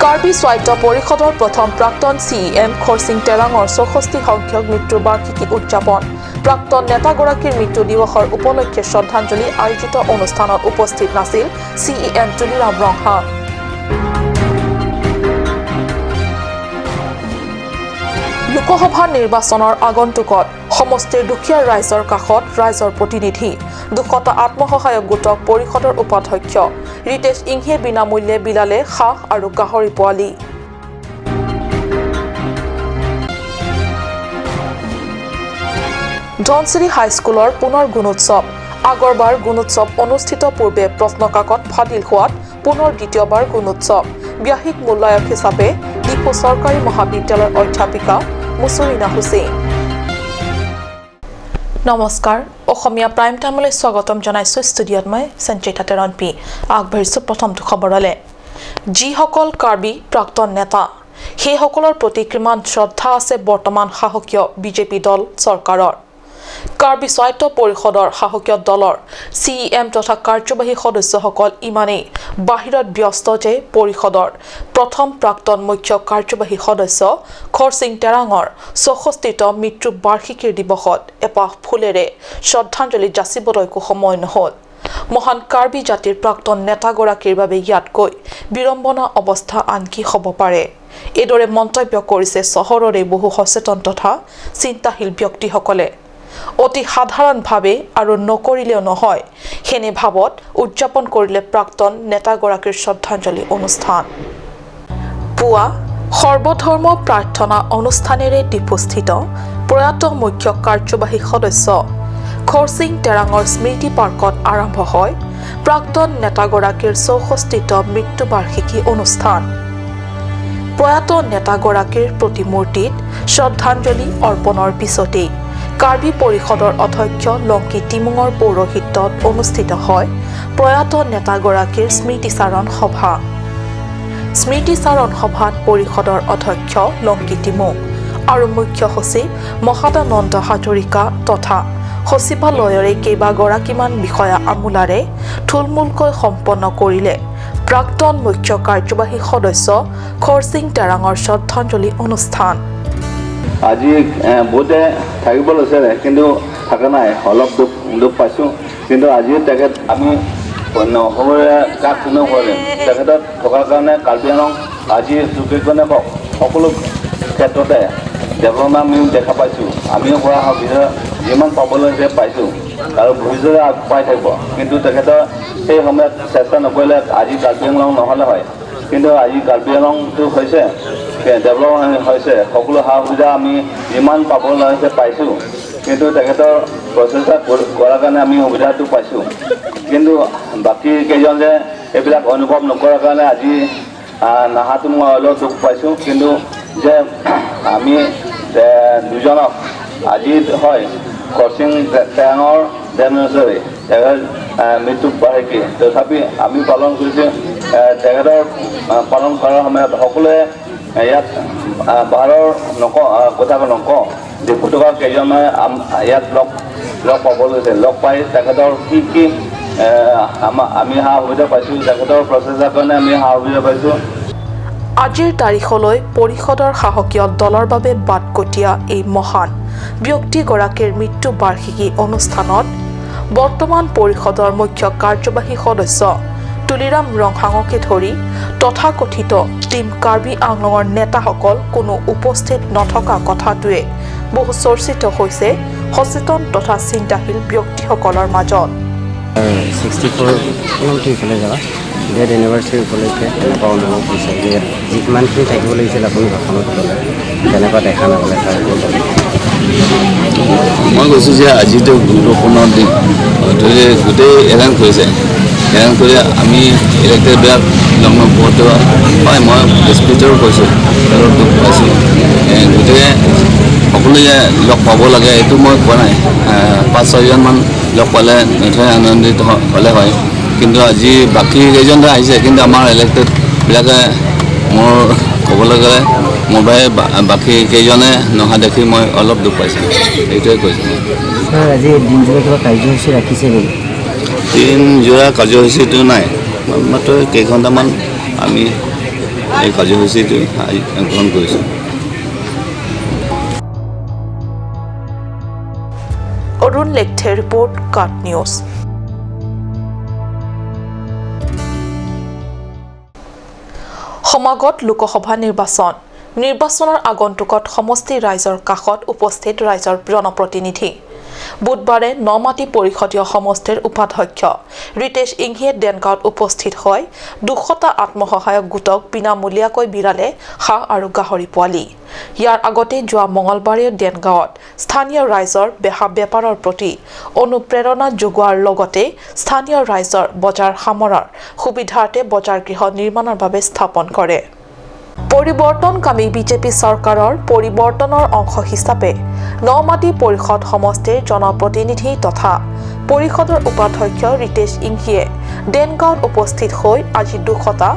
কাৰ্বি স্বায়ত্ত পৰিষদৰ প্ৰথম প্ৰাক্তন চিইএম খৰচিং টেৰাঙৰ 64 সংখ্যক মৃত্যু বাৰ্ষিকী উদযাপন। প্ৰাক্তন নেতাগৰাকীৰ মৃত্যু দিৱসৰ উপলক্ষে শ্ৰদ্ধাঞ্জলি আয়োজিত অনুষ্ঠানত উপস্থিত নাছিল চিইএম তুলিৰাম ৰংহাং। লোকসভা নিৰ্বাচনৰ আগন্তুকত সমষ্টিৰ দুখীয়া ৰাইজৰ কাষত ৰাইজৰ প্ৰতিনিধি। 200টা আত্মসহায়ক গোটক পৰিষদৰ উপাধ্যক্ষ ৰিতেশ ইংহিয়ে বিনামূল্যে বিলালে হাঁহ আৰু গাহৰি পোৱালি। ধনশিৰি হাইস্কুলৰ পুনৰ গুণোৎসৱ। আগৰবাৰ গুণোৎসৱ অনুষ্ঠিত পূৰ্বে প্ৰশ্নকাকত ফাদিল হোৱাত পুনৰ দ্বিতীয়বাৰ গুণোৎসৱ। ব্যাহিক মূল্যায়ক হিচাপে ডিফু চৰকাৰী মহাবিদ্যালয়ৰ অধ্যাপিকা মুছৰিনা হুছেইন। নমস্কাৰ, অসমীয়া প্ৰাইম টাইমলৈ স্বাগতম জনাইছোঁ। ষ্টুডিঅ'ত মই সঞ্চিতা তেৰণপি। আগবাঢ়িছোঁ প্ৰথমটো খবৰলৈ। যিসকল কাৰ্বি প্ৰাক্তন নেতা, সেইসকলৰ প্ৰতি কিমান শ্ৰদ্ধা আছে বৰ্তমান শাসকীয় বিজেপি দল চৰকাৰৰ। কাৰ্বি স্বায়ত্ত পৰিষদৰ শাসকীয় দলৰ চিইএম তথা কাৰ্যবাহী সদস্যসকল ইমানেই বাহিৰত ব্যস্ত যে পৰিষদৰ প্ৰথম প্ৰাক্তন মুখ্য কাৰ্যবাহী সদস্য খৰচিং টেৰাঙৰ 64তম মৃত্যু বাৰ্ষিকীৰ দিৱসত এপাহ ফুলেৰে শ্ৰদ্ধাঞ্জলি যাচিবলৈকো সময় নহ'ল। মহান কাৰ্বি জাতিৰ প্ৰাক্তন নেতাগৰাকীৰ বাবে ইয়াতকৈ বিড়ম্বনা অৱস্থা আনকি হ'ব পাৰে, এইদৰে মন্তব্য কৰিছে চহৰৰে বহু সচেতন তথা চিন্তাশীল ব্যক্তিসকলে। অতি সাধাৰণভাৱে আৰু নকৰিলেও নহয় সেনে ভাৱত উদযাপন কৰিলে প্ৰাক্তন নেতাগৰাকীৰ শ্ৰদ্ধাঞ্জলি অনুষ্ঠান। পুৱা সৰ্বধৰ্ম প্ৰাৰ্থনা অনুষ্ঠানেৰে ডিফুস্থিত প্ৰয়াত মুখ্য কাৰ্যবাহী সদস্য খৰচিং টেৰাঙৰ স্মৃতি পাৰ্কত আৰম্ভ হয় প্ৰাক্তন নেতাগৰাকীৰ 64তম মৃত্যুবাৰ্ষিকী অনুষ্ঠান। প্ৰয়াত নেতাগৰাকীৰ প্ৰতিমূৰ্তিত শ্ৰদ্ধাঞ্জলি অৰ্পণৰ পিছতেই কাৰ্বি পৰিষদৰ অধ্যক্ষ লংকি টিমুঙৰ পৌৰোহিত্যত অনুষ্ঠিত হয় প্ৰয়াত নেতাগৰাকীৰ স্মৃতিচাৰণ সভা। স্মৃতিচাৰণ সভাত পৰিষদৰ অধ্যক্ষ লংকি টিমুং আৰু মুখ্য সচিব মহাদানন্দ হাজৰিকা তথা সচিবালয়ৰে কেইবাগৰাকীমান বিষয়া আমোলাৰে থুলমূলকৈ সম্পন্ন কৰিলে প্ৰাক্তন মুখ্য কাৰ্যবাহী সদস্য খৰচিং টেৰাঙৰ শ্ৰদ্ধাঞ্জলি অনুষ্ঠান। আজি বহুতে থাকিব লৈছিলে কিন্তু থকা নাই, অলপ দুখ পাইছোঁ। কিন্তু আজিও তেখেত আমি অসমৰে কাক কোনেও কৰিম, তেখেতত থকাৰ কাৰণে কাৰ্বি আংলং আজি চুকেইখনে কওক সকলো ক্ষেত্ৰতে ডেভেলপমেণ্ট আমি দেখা পাইছোঁ। আমিও কৰা সুবিধা যিমান পাবলৈ হৈছে পাইছোঁ আৰু ভৱিষ্যতে পাই থাকিব। কিন্তু তেখেতৰ সেই সময়ত চেষ্টা নকৰিলে আজি কাৰ্বি আংলং নহ'লে হয়। কিন্তু আজি কাৰ্বি আংলংটো হৈছে, ডেভেলপ হৈছে, সকলো সা সুবিধা আমি যিমান পাবলৈ হৈছে পাইছোঁ। কিন্তু তেখেতৰ প্ৰচেষ্টা কৰাৰ কাৰণে আমি সুবিধাটো পাইছোঁ। কিন্তু বাকী কেইজন যে এইবিলাক অনুভৱ নকৰাৰ কাৰণে আজি নাহাটো মই অলপ দুখ পাইছোঁ। কিন্তু যে আমি দুজনক আজি হয় খৰচিং টেৰাঙৰ ডেমনচৰী তেখেত মৃত্যু বাৰ্ষিকী তথাপি আমি পালন কৰিছোঁ। তেখেতৰ পালন কৰাৰ সময়ত সকলোৱে ইয়াত বাহিৰৰ নকওঁ, কথা নকওঁ, ডিফু থকা কেইজনমানে ইয়াত লগ পাব লৈছে। লগ পাই তেখেতৰ কি কি আমি সা সুবিধা পাইছোঁ, তেখেতৰ প্ৰচেষ্টাৰ কাৰণে আমি সা সুবিধা পাইছোঁ। আজিৰ তাৰিখলৈ পৰিষদৰ শাসকীয় দলৰ বাবে বাটকটীয়া এই মহান ব্যক্তিগৰাকীৰ মৃত্যু বাৰ্ষিকী অনুষ্ঠানত বৰ্তমান পৰিষদৰ মুখ্য কাৰ্যবাহী সদস্য তুলিৰাম ৰংহাঙকে ধৰি তথাকথিত টীম কাৰ্বি আংলঙৰ নেতাসকল কোনো উপস্থিত নথকা কথাটোৱে বহু চৰ্চিত হৈছে সচেতন তথা চিন্তাশীল ব্যক্তিসকলৰ মাজত। 64 ইফালে যাবা, ডেথ এনিভাৰ্চাৰী উপলক্ষে তেনেকুৱা অনুভৱ হৈছে যে যিমানখিনি থাকিব লাগিছিল আপুনি ভাষণত ক'লে তেনেকুৱা দেখা নাপালে। ছাৰ, মই কৈছোঁ যে আজিতো গুৰুত্বপূৰ্ণ দিন, গোটেই এৰেঞ্জ কৰিছে। এৰেঞ্জ কৰি আমি ইলেক্টেডবিলাক লগ নোপোৱাটো হয়, মই স্পীচৰো কৈছোঁ, অলপ দুখ পাইছোঁ। গতিকে সকলোৱে লগ পাব লাগে এইটো মই কোৱা নাই, 5-6জনমান লগ পালে নথৈ আনন্দিত হ'লে হয়। কিন্তু আজি বাকী কেইজনটো আহিছে, কিন্তু আমাৰ ইলেক্টেডবিলাকে মোৰ ক'বলৈ গ'লে মোৰ বাহিৰে বাকী কেইজনে নহা দেখি মই অলপ দুখ পাইছোঁ, এইটোৱে কৈছোঁ। ছাৰ, আজি দিনজোৰা কিবা কাৰ্যসূচী ৰাখিছে নেকি? দিনজোৰা কাৰ্যসূচীটো নাই, মাত্ৰ কেইঘণ্টামান আমি এই কাৰ্যসূচীটো গ্ৰহণ কৰিছোঁ। অৰুণ লেখথে ৰিপৰ্ট, কাট নিউজ। সমাগত লোকসভা নিৰ্বাচন। নিৰ্বাচনৰ আগন্তুকত সমষ্টি ৰাইজৰ কাষত উপস্থিত ৰাইজৰ জনপ্ৰতিনিধি। বুধবাৰে নমাটি পৰিষদীয় সমষ্টিৰ উপাধ্যক্ষ ৰিতেশ ইংহিয়ে দেনগাঁৱত উপস্থিত হৈ 200টা আত্মসহায়ক গোটক বিনামূলীয়াকৈ বিৰালে হাঁহ আৰু গাহৰি পোৱালি। ইয়াৰ আগতে যোৱা মঙলবাৰে দেনগাঁৱত স্থানীয় ৰাইজৰ বেহা বেপাৰৰ প্ৰতি অনুপ্ৰেৰণা যোগোৱাৰ লগতে স্থানীয় ৰাইজৰ বজাৰ সামৰাৰ সুবিধাৰ্থে বজাৰ গৃহ নিৰ্মাণৰ বাবে স্থাপন কৰে। পৰিৱৰ্তনকামী বিজেপি চৰকাৰৰ পৰিৱৰ্তনৰ অংশ হিচাপে নমাটি পৰিষদ সমষ্টিৰ জনপ্ৰতিনিধি তথা পৰিষদৰ উপাধ্যক্ষ ৰিতেশ ইংহিয়ে দেনগাঁৱত উপস্থিত হৈ আজি 200টা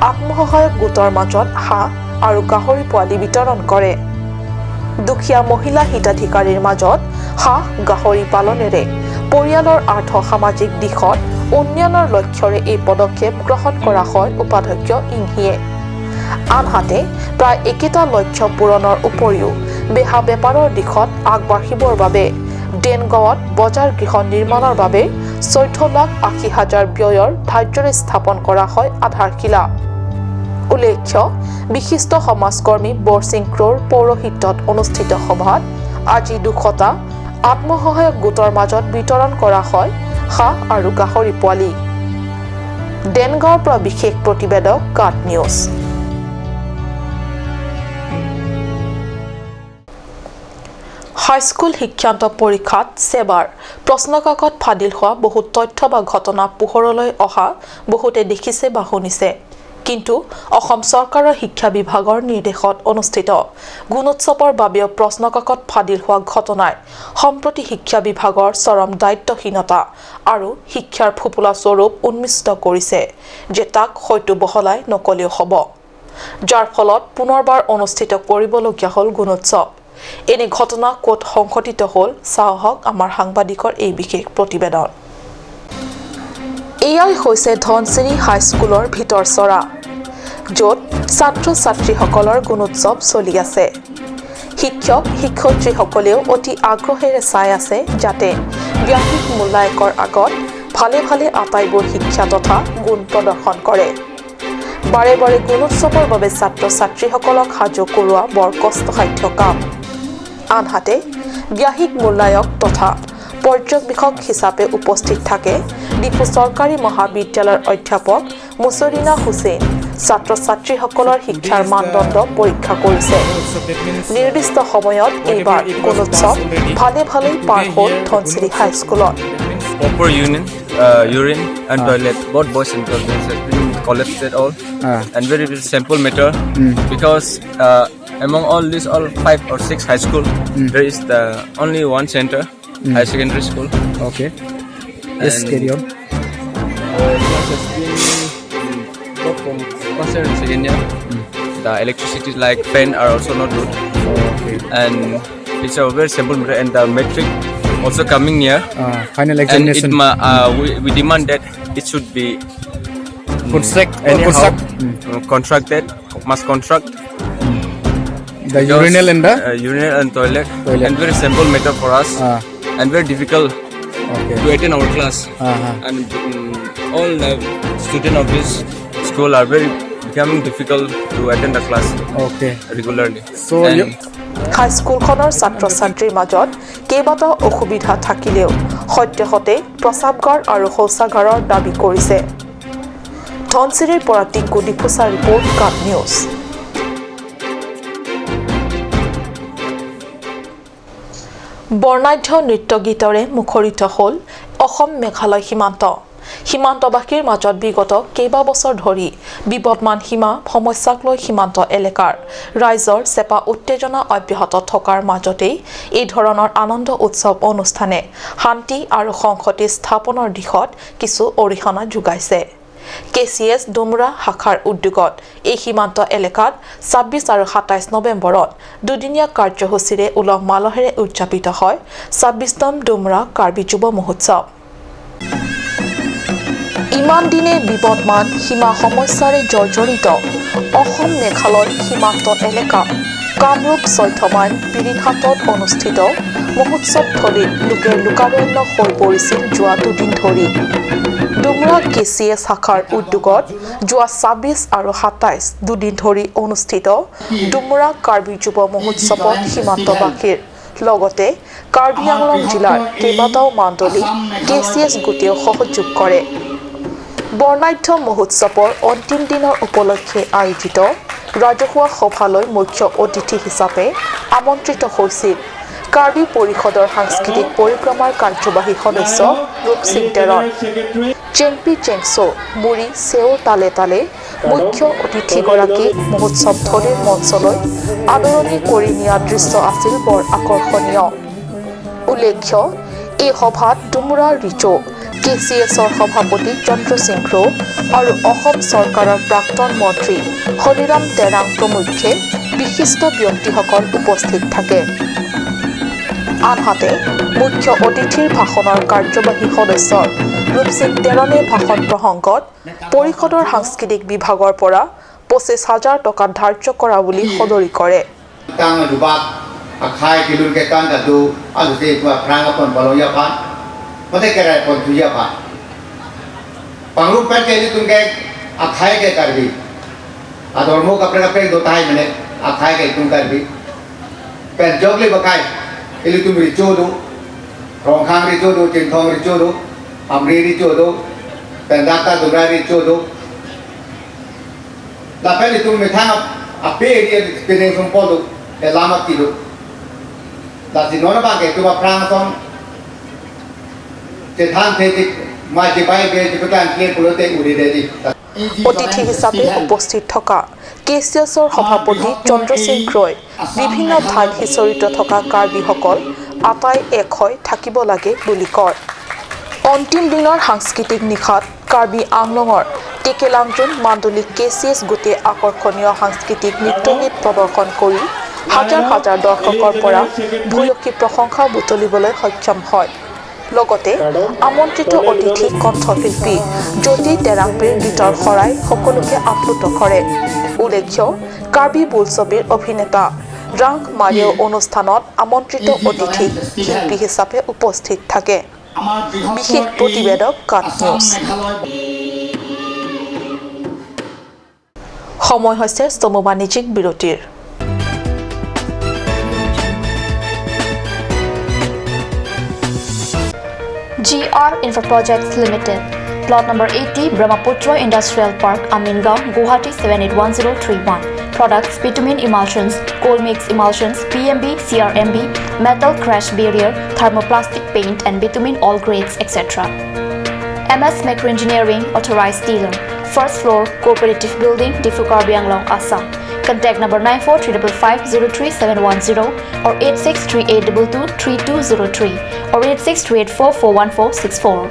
আত্মসহায়ক গোটৰ মাজত হাঁহ আৰু গাহৰি পোৱালি বিতৰণ কৰে। দুখীয়া মহিলা হিতাধিকাৰীৰ মাজত হাঁহ গাহৰি পালনেৰে পৰিয়ালৰ আৰ্থ সামাজিক দিশত উন্নয়নৰ লক্ষ্যৰে এই পদক্ষেপ গ্ৰহণ কৰা হয় উপাধ্যক্ষ ইংহিয়ে। আনহাতে প্ৰায় একেটা লক্ষ্য পূৰণৰ উপৰিও বেহা বেপাৰৰ দিশত আগবাঢ়িবৰ বাবে দেনগাঁৱত বজাৰ গৃহ নিৰ্মাণৰ বাবে 14,80,000 ব্যয়ৰ ধাৰ্যৰে স্থাপন কৰা হয় আধাৰশিলা। উল্লেখ্য, বিশিষ্ট সমাজকৰ্মী বৰসিং ক্ৰ'ৰ পৌৰোহিত্যত অনুষ্ঠিত সভাত আজি 200টা আত্মসহায়ক গোটৰ মাজত বিতৰণ কৰা হয় হাঁহ আৰু গাহৰি পোৱালি। দেনগাঁৱৰ পৰা বিশেষ প্ৰতিবেদক, কাট নিউজ। হাইস্কুল শিক্ষান্ত পৰীক্ষাত ছেবাৰ প্ৰশ্নকাকত ফাদিল হোৱা বহু তথ্য বা ঘটনা পোহৰলৈ অহা বহুতে দেখিছে বা শুনিছে। কিন্তু অসম চৰকাৰৰ শিক্ষা বিভাগৰ নিৰ্দেশত অনুষ্ঠিত গুণোৎসৱৰ বাবেও প্ৰশ্নকাকত ফাদিল হোৱা ঘটনাই সম্প্ৰতি শিক্ষা বিভাগৰ চৰম দায়িত্বহীনতা আৰু শিক্ষাৰ ফোপোলা স্বৰূপ উন্মোচিত কৰিছে যে তাক হয়তো বহলাই নকলেও হ'ব, যাৰ ফলত পুনৰবাৰ অনুষ্ঠিত কৰিবলগীয়া হ'ল গুণোৎসৱ। এনে ঘটনা ক'ত সংঘটিত হ'ল চাওঁ আহক আমাৰ সাংবাদিকৰ এই বিশেষ প্ৰতিবেদন। এয়াই হৈছে ধনশিৰি হাইস্কুলৰ ভিতৰ চৰা, য'ত ছাত্ৰ ছাত্ৰীসকলৰ গুণোৎসৱ চলি আছে। শিক্ষক শিক্ষয়িত্ৰীসকলেও অতি আগ্ৰহেৰে চাই আছে যাতে ব্যাহিক মূল্যায়কৰ আগত ভালে ভালে আটাইবোৰ শিক্ষা তথা গুণ প্ৰদৰ্শন কৰে। বাৰে বাৰে গুণোৎসৱৰ বাবে ছাত্ৰ ছাত্ৰীসকলক সাজু কৰোৱা বৰ কষ্টসাধ্য কাম। আনহাতে ব্যাহিক মূল্যায়ক তথা পৰ্যবেক্ষক হিচাপে উপস্থিত থাকে ডিফু চৰকাৰী মহাবিদ্যালয়ৰ অধ্যাপক মুছৰিনা হুছেইন। ছাত্ৰ ছাত্ৰীসকলৰ শিক্ষাৰ মানদণ্ড পৰীক্ষা কৰিছে। নিৰ্দিষ্ট সময়ত এইবাৰ গুণোৎসৱ ভালে ভালেই পাৰ হ'ল ধনশিৰি হাইস্কুলত। Proper union, urine and toilet, both boys and girls has been collapsed all, and very, very simple matter because among all these all 5 or 6 high school, there is the only one center, high secondary school. Okay. Yes, And carry on. Our class has been both from first year and second year. The electricity like fan are also not good, Okay. and it's a very simple matter. And the metric also coming near. Final And it examination. We demand that it should be Construct. anyhow Construct. Contracted, must contract The because, urinal and the urinal and toilet, Toilet. And very simple matter for us and very difficult to attend our class. And all the students of this school are very becoming difficult to attend the class Okay. regularly. So and you- হাইস্কুলখনৰ ছাত্ৰ ছাত্ৰীৰ মাজত কেইবাটাও অসুবিধা থাকিলেও সদ্যহতে প্ৰস্ৰাৱগাৰ আৰু শৌচাগাৰৰ দাবী কৰিছে। ধনশিৰিৰ পৰা টিংকু ডিফুচাৰ ৰিপৰ্ট, কাট নিউজ। বৰ্ণাঢ্য নৃত্য গীতৰে মুখৰিত হ'ল অসম মেঘালয় সীমান্ত। সীমান্তবাসীৰ মাজত বিগত কেইবাবছৰ ধৰি বিবদমান সীমা সমস্যাক লৈ সীমান্ত এলেকাৰ ৰাইজৰ চেপা উত্তেজনা অব্যাহত থকাৰ মাজতেই এই ধৰণৰ আনন্দ উৎসৱ অনুষ্ঠানে শান্তি আৰু সংহতি স্থাপনৰ দিশত কিছু অৰিহণা যোগাইছে। কে চি এছ ডুমৰা শাখাৰ উদ্যোগত এই সীমান্ত এলেকাত 26 আৰু 27 নৱেম্বৰত দুদিনীয়া কাৰ্যসূচীৰে উলহ মালহেৰে উদযাপিত হয় 26তম ডুমৰা কাৰ্বি যুৱ মহোৎসৱ। ইমান দিনে বিবদমান সীমা সমস্যাৰে জৰ্জৰিত অসম মেঘালয় সীমান্ত এলেকা কামৰূপ চৈধ্যমাইল বিৰিণহাটত অনুষ্ঠিত মহোৎসৱথলীত লোকে লোকাৰণ্য হৈ পৰিছিল যোৱা দুদিন ধৰি। ডুমৰা কে চি এছ শাখাৰ উদ্যোগত যোৱা 26 আৰু 27 দুদিন ধৰি অনুষ্ঠিত ডুমৰা কাৰ্বি যুৱ মহোৎসৱত সীমান্তবাসীৰ লগতে কাৰ্বি আংলং জিলাৰ কেইবাটাও মাণ্ডলী কে চি এছ গোটেও সহযোগ কৰে। বৰ্ণাঢ্য মহোৎসৱৰ অন্তিম দিনৰ উপলক্ষে আয়োজিত ৰাজহুৱা সভালৈ মুখ্য অতিথি হিচাপে আমন্ত্ৰিত হৈছিল কাৰ্বি পৰিষদৰ সাংস্কৃতিক পৰিক্ৰমাৰ কাৰ্যবাহী সদস্য ৰূপসিং তেৰণ। চেংপি চেংছ' মুৰি চেওৰ তালে তালে মুখ্য অতিথিগৰাকীক মহোৎসৱথলীৰ মঞ্চলৈ আদৰণি কৰি নিয়া দৃশ্য আছিল বৰ আকৰ্ষণীয়। উল্লেখ্য, এই সভাত ডুমৰা ৰিচৌ কে চি এছৰ সভাপতি চন্দ্ৰ সিং ক্ৰ' আৰু অসম চৰকাৰৰ প্ৰাক্তন মন্ত্ৰী হলিৰাম তেৰাং প্ৰমুখ্যে বিশিষ্ট ব্যক্তিসকল উপস্থিত থাকে। আনহাতে মুখ্য অতিথিৰ ভাষণৰ কাৰ্যবাহী সদস্য ৰূপসিং তেৰণে ভাষণ প্ৰসংগত পৰিষদৰ সাংস্কৃতিক বিভাগৰ পৰা 25,000 টকা ধাৰ্য কৰা বুলি সদৰি কৰে। Itu ricodo, rongkang ricodo, centong ricodo, amri ricodo, pendata dura ricodo. Lapan itu metang ape dia pedeng sumpodo, lama tido. Dasi nona bangke itu prang som, cetan tetik majibai be jibukan kir pulote uri dedi. অতিথি হিচাপে উপস্থিত থকা কে C এছৰ সভাপতি চন্দ্ৰ সিং ক্ৰয় বিভিন্ন ঠাইত সিঁচৰিত থকা কাৰ্বিসকল আটাই এক হৈ থাকিব লাগে বুলি কয়। অন্তিম দিনৰ সাংস্কৃতিক নিশাত কাৰ্বি আংলঙৰ টেকেলাংজুন মাণ্ডলী কে চি এছ গোটে আকৰ্ষণীয় সাংস্কৃতিক নৃত্য গীত প্ৰদৰ্শন কৰি হাজাৰ হাজাৰ দৰ্শকৰ পৰা ভূয়সী প্ৰশংসা বুটলিবলৈ সক্ষম হয়। লগতে আমন্ত্ৰিত অতিথি কণ্ঠশিল্পী জ্যোতি তেৰাংপিৰ গীতৰ শৰাই সকলোকে আপ্লুত কৰে। উল্লেখ্য, কাৰ্বি বোলছবিৰ অভিনেতা ৰাংক মাৰেও অনুষ্ঠানত আমন্ত্ৰিত অতিথি শিল্পী হিচাপে উপস্থিত থাকে। বিশেষ প্ৰতিবেদক কাট নিউজ। সময় হৈছে স্তম্ভ বাণিজ্যিক বিৰতিৰ। GR Infra Projects Limited, Plot number 80, Brahmaputra Industrial Park, Amingaon, Guwahati 781031. Products: bitumen emulsions, coal mix emulsions, PMB, CRMB, metal crash barrier, thermoplastic paint and bitumen all grades, etc. MS Macro Engineering, authorized dealer. First floor, Cooperative Building, Diphu Karbi Anglong, Assam. Contact number 9435503710 or 8638223203 or 8638441464.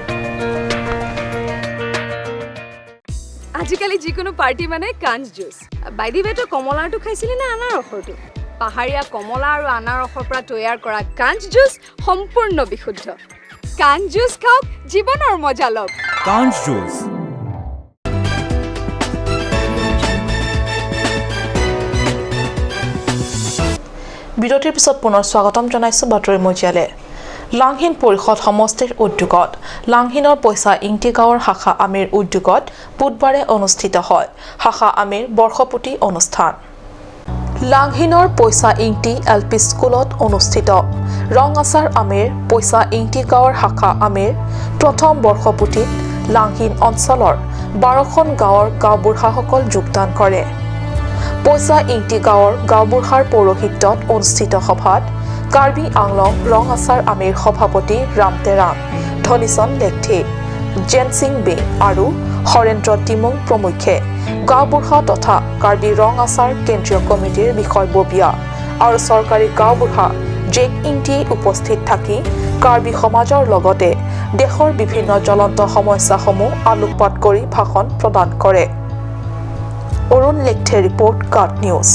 আজিকালি যিকোনো party মানে কাঞ্চ juice. By the ৱে, তই কমলাৰটো খাইছিলি নে আনাৰসৰটো? পাহাৰীয়া কমলা আৰু আনাৰসৰ পৰা তৈয়াৰ কৰা কাঞ্চ জুচ সম্পূৰ্ণ বিশুদ্ধ। কাঞ্চ জুচ খাওক, জীৱনৰ মজা লওক। কাঞ্চ জুচ। বিৰতিৰ পিছত পুনৰ স্বাগতম জনাইছো বাতৰি মজিয়ালে। লাংহিন পৰিষদ সমষ্টিৰ উদ্যোগত লাংহিনৰ পইচা ইংটি গাঁৱৰ শাখা আমিৰ উদ্যোগত বুধবাৰে অনুষ্ঠিত হয় শাখা আমিৰ বৰ্ষপূৰ্তি অনুষ্ঠান। লাংহিনৰ পইচা ইংটি এল পি স্কুলত অনুষ্ঠিত ৰং আচাৰ আমিৰ পইচা ইংটি গাঁৱৰ শাখা আমিৰ প্ৰথম বৰ্ষপূৰ্তিত লাংহিন অঞ্চলৰ 12খন গাঁৱৰ গাঁওবুঢ়াসকল যোগদান কৰে। পইচা ইংটি গাঁৱৰ গাঁওবুঢ়াৰ পৌৰোহিত্যত অনুষ্ঠিত সভাত কাৰ্বি আংলং ৰং আচাৰ আমিৰ সভাপতি ৰাম তেৰাং, ধনিচন লেকথে, জেনসিং বে আৰু হৰেন্দ্ৰ তিমুং প্ৰমুখ্যে গাঁওবুঢ়া তথা কাৰ্বি ৰং আচাৰ কেন্দ্ৰীয় কমিটিৰ বিষয়ববীয়া আৰু চৰকাৰী গাঁওবুঢ়া জেক ইংটিয়ে উপস্থিত থাকি কাৰ্বি সমাজৰ লগতে দেশৰ বিভিন্ন জ্বলন্ত সমস্যাসমূহ আলোকপাত কৰি ভাষণ প্ৰদান কৰে। অৰুণ লেকথে ৰিপৰ্ট, কাট নিউজ।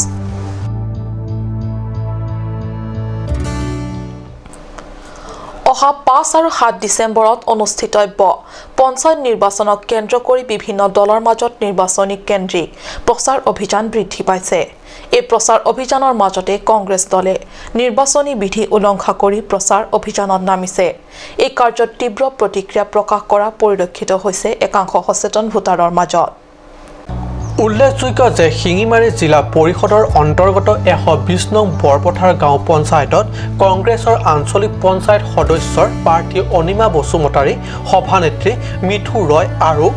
অহা 5 আৰু 7 ডিচেম্বৰত অনুষ্ঠিতব্য পঞ্চায়ত নিৰ্বাচনক কেন্দ্ৰ কৰি বিভিন্ন দলৰ মাজত নিৰ্বাচনী কেন্দ্ৰিক প্ৰচাৰ অভিযান বৃদ্ধি পাইছে। এই প্ৰচাৰ অভিযানৰ মাজতে কংগ্ৰেছ দলে নিৰ্বাচনী বিধি উলংঘা কৰি প্ৰচাৰ অভিযানত নামিছে। এই কাৰ্যত তীব্ৰ প্ৰতিক্ৰিয়া প্ৰকাশ কৰা পৰিলক্ষিত হৈছে একাংশ সচেতন ভোটাৰৰ মাজত। উল্লেখযোগ্য যে শিঙিমাৰী জিলা পৰিষদৰ অন্তৰ্গত 120 নং বৰপথাৰ গাঁও পঞ্চায়তত কংগ্ৰেছৰ আঞ্চলিক পঞ্চায়ত সদস্যৰ প্ৰাৰ্থী অনিমা বসুমতাৰী, সভানেত্ৰী মিঠু ৰয় আৰু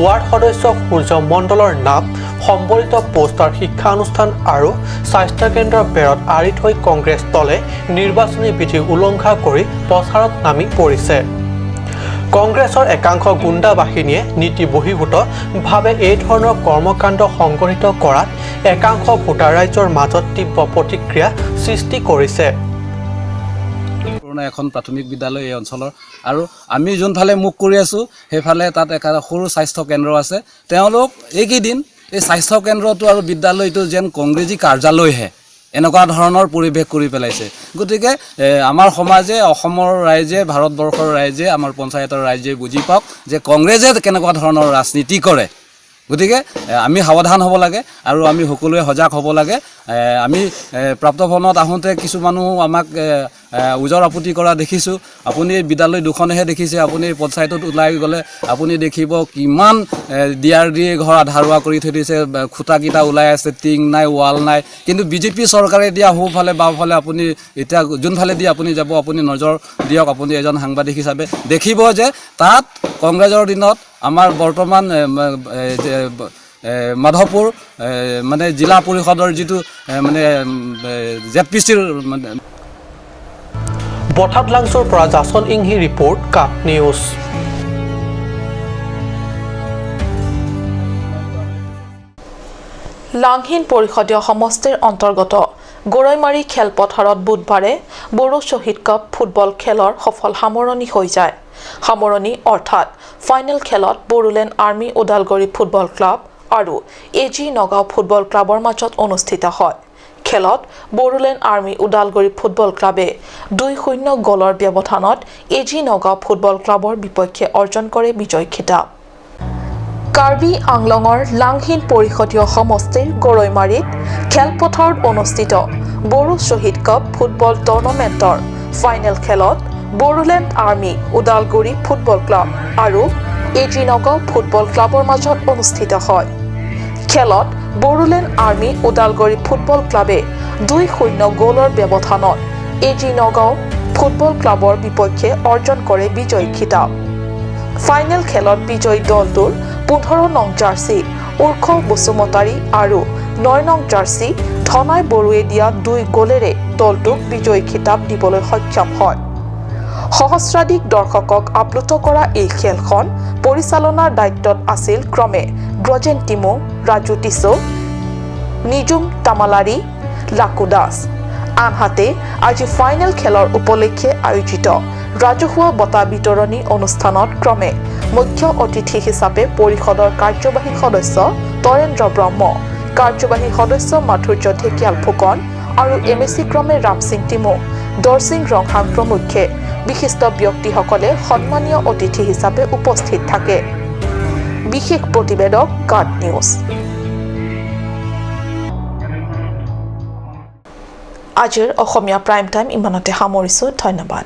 ৱাৰ্ড সদস্য সূৰ্য মণ্ডলৰ নাম সম্বলিত পোষ্টাৰ শিক্ষানুষ্ঠান আৰু স্বাস্থ্যকেন্দ্ৰৰ বেৰত আঁৰি থৈ কংগ্ৰেছ দলে নিৰ্বাচনী বিধি উলংঘা কৰি প্ৰচাৰত নামি পৰিছে। কংগ্ৰেছৰ একাংশ গুণ্ডা বাহিনীয়ে নীতি বহিৰ্ভূতভাৱে এই ধৰণৰ কৰ্মকাণ্ড সংগঠিত কৰাত একাংশ ভোটাৰ ৰাইজৰ মাজত তীব্ৰ প্ৰতিক্ৰিয়া সৃষ্টি কৰিছে। পুৰণা এখন প্ৰাথমিক বিদ্যালয় এই অঞ্চলৰ আৰু আমি যোনফালে মুখ কৰি আছোঁ সেইফালে তাত এটা সৰু স্বাস্থ্য কেন্দ্ৰ আছে। তেওঁলোক এইকেইদিন এই স্বাস্থ্য কেন্দ্ৰটো আৰু বিদ্যালয়টো যেন কংগ্ৰেছী কাৰ্যালয়হে এনেকুৱা ধৰণৰ পৰিৱেশ কৰি পেলাইছে। গতিকে আমাৰ সমাজে, অসমৰ ৰাইজে, ভাৰতবৰ্ষৰ ৰাইজে, আমাৰ পঞ্চায়তৰ ৰাইজে বুজি পাওক যে কংগ্ৰেছে কেনেকুৱা ধৰণৰ ৰাজনীতি কৰে। গতিকে আমি সাৱধান হ'ব লাগে আৰু আমি সকলোৱে সজাগ হ'ব লাগে। আমি প্ৰাপ্তভৱনত আহোঁতে কিছু মানুহ আমাক ওজৰ আপত্তি কৰা দেখিছোঁ। আপুনি বিদ্যালয় দুখনহে দেখিছে, আপুনি পঞ্চায়তত ওলাই গ'লে আপুনি দেখিব কিমান দিয়াৰ দিয়ে ঘৰ আধাৰুৱা কৰি থৈ দিছে, খুঁটাকেইটা ওলাই আছে, টিং নাই, ৱাল নাই। কিন্তু বিজেপি চৰকাৰে দিয়া সোঁফালে বাওঁফালে আপুনি এতিয়া যোনফালে দি আপুনি যাব, আপুনি নজৰ দিয়ক, আপুনি এজন সাংবাদিক হিচাপে দেখিব যে তাত কংগ্ৰেছৰ দিনত আমাৰ বৰ্তমান মাধৱপুৰ মানে জিলা পৰিষদৰ যিটো মানে জেড পি চিৰ মানে বঠাত লাংচৰ পৰা জাচন ইংহি ৰিপৰ্ট, কাট নিউজ। লাংহিন পৰিষদীয় সমষ্টিৰ অন্তৰ্গত গৰৈমাৰী খেলপথাৰত বুধবাৰে বড়ো শ্বহীদ কাপ ফুটবল খেলৰ সফল সামৰণি হৈ যায়। সামৰণি অৰ্থাৎ ফাইনেল খেলত Bodoland army Udalguri football club আৰু এ জি নগাঁও ফুটবল ক্লাবৰ মাজত অনুষ্ঠিত হয়। খেলত বড়োলেণ্ড আৰ্মি ওদালগুৰি ফুটবল ক্লাবে 2-0 গ'লৰ ব্যৱধানত এ জি নগাঁও ফুটবল ক্লাবৰ বিপক্ষে অৰ্জন কৰে বিজয় খিতাপ। কাৰ্বি আংলঙৰ লাংহিন পৰিষদীয় সমষ্টিৰ গৰৈমাৰীত খেলপথাৰত অনুষ্ঠিত বড়ো শ্বহীদ কাপ ফুটবল টুৰ্ণামেণ্টৰ ফাইনেল খেলত Bodoland army Udalguri football club আৰু এ জি নগাঁও ফুটবল ক্লাবৰ মাজত অনুষ্ঠিত হয়। খেলত বড়োলেণ্ড আৰ্মি ওদালগুৰি ফুটবল ক্লাবে 2-0 গ'লৰ ব্যৱধানত এ জি নগাঁও ফুটবল ক্লাবৰ বিপক্ষে অৰ্জন কৰে বিজয়ী খিতাপ। ফাইনেল খেলত বিজয়ী দলটোৰ 15 নং জাৰ্চি উৰ্খ বসুমতাৰী আৰু 9 নং জাৰ্চি ধনাই বড়োৱে দিয়া 2 গ'লেৰে দলটোক বিজয়ী খিতাপ দিবলৈ সক্ষম হয়। সহস্ৰাধিক দৰ্শকক আপ্লুত কৰা এই খেলখন পৰিচালনাৰ দায়িত্বত আছিল ক্ৰমে ব্ৰজেন টিমু, ৰাজু টিছো, নিজুম তামালাৰী, লাকু দাস। আনহাতে আজি ফাইনেল খেলৰ উপলক্ষে আয়োজিত ৰাজহুৱা বঁটা বিতৰণী অনুষ্ঠানত ক্ৰমে মুখ্য অতিথি হিচাপে পৰিষদৰ কাৰ্যবাহী সদস্য তৰেন্দ্ৰ ব্ৰহ্ম, কাৰ্যবাহী সদস্য মাধুৰ্য ঢেকিয়াল ফুকন আৰু এম এ চি ক্ৰমে ৰামসিং টিমু, দৰসিং ৰংহাং প্ৰমুখ্যে বিশিষ্ট ব্যক্তিসকলে সন্মানীয় অতিথি হিচাপে উপস্থিত থাকে। বিশেষ প্ৰতিবেদক কাট নিউজ। আজিৰ অসমীয়া প্ৰাইম টাইম ইমানতে সামৰিছোঁ। ধন্যবাদ।